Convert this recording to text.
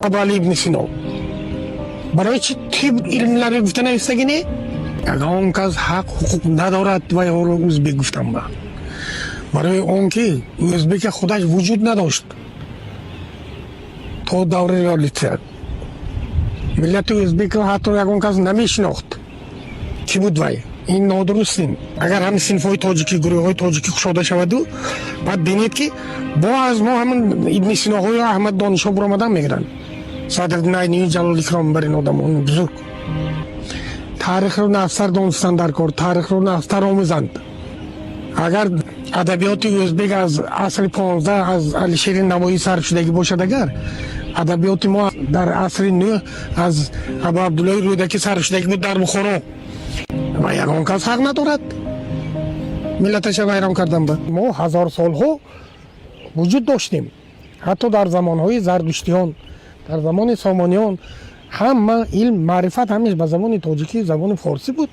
Абуали ибни Сино. Барои чӣ тиб илмларе гуфта навистагӣ не? Ягон кас ҳақ ҳуқуқ надорад вайҳоро узбек гуфтан ба. Барои он ки ӯзбека худаш вуҷуд надошт то даври революция. Миллати ӯзбекро ҳатто ягон кас намешинохт. Кӣ буд вай? Ин нодуруст ин. Агар ҳамин синфҳои тоҷикӣ, гурӯҳҳои тоҷикӣ кушода шаваду, баъд бинед, ки бо аз мо ҳамин Ибни Синоҳою Аҳмад Донишҳо буромадан мегиранд. Садриддин Айнию Ҷалол Икром бар ин одамони бузург. Таърихро нафсар донистан дар кор, таърихро нафсар омӯзанд. Агар адабиёти ӯзбек аз асри 15, аз Алишери Навоӣ сар шудагӣ бошад, агар адабиёти мо дар асри 9 аз Абу Абдуллои Рӯдакӣ сар шудагӣ буд дар Бухоро, ва ягон кас ҳақ надорад миллаташа вайрон кардан. Ба мо ҳазорсолҳо вуҷуд доштем, ҳатто дар замонҳои зардуштиён, дар замони Сомониён ҳама илм, маърифат ҳамеш ба забони тоҷикӣ, забони форсӣ буд.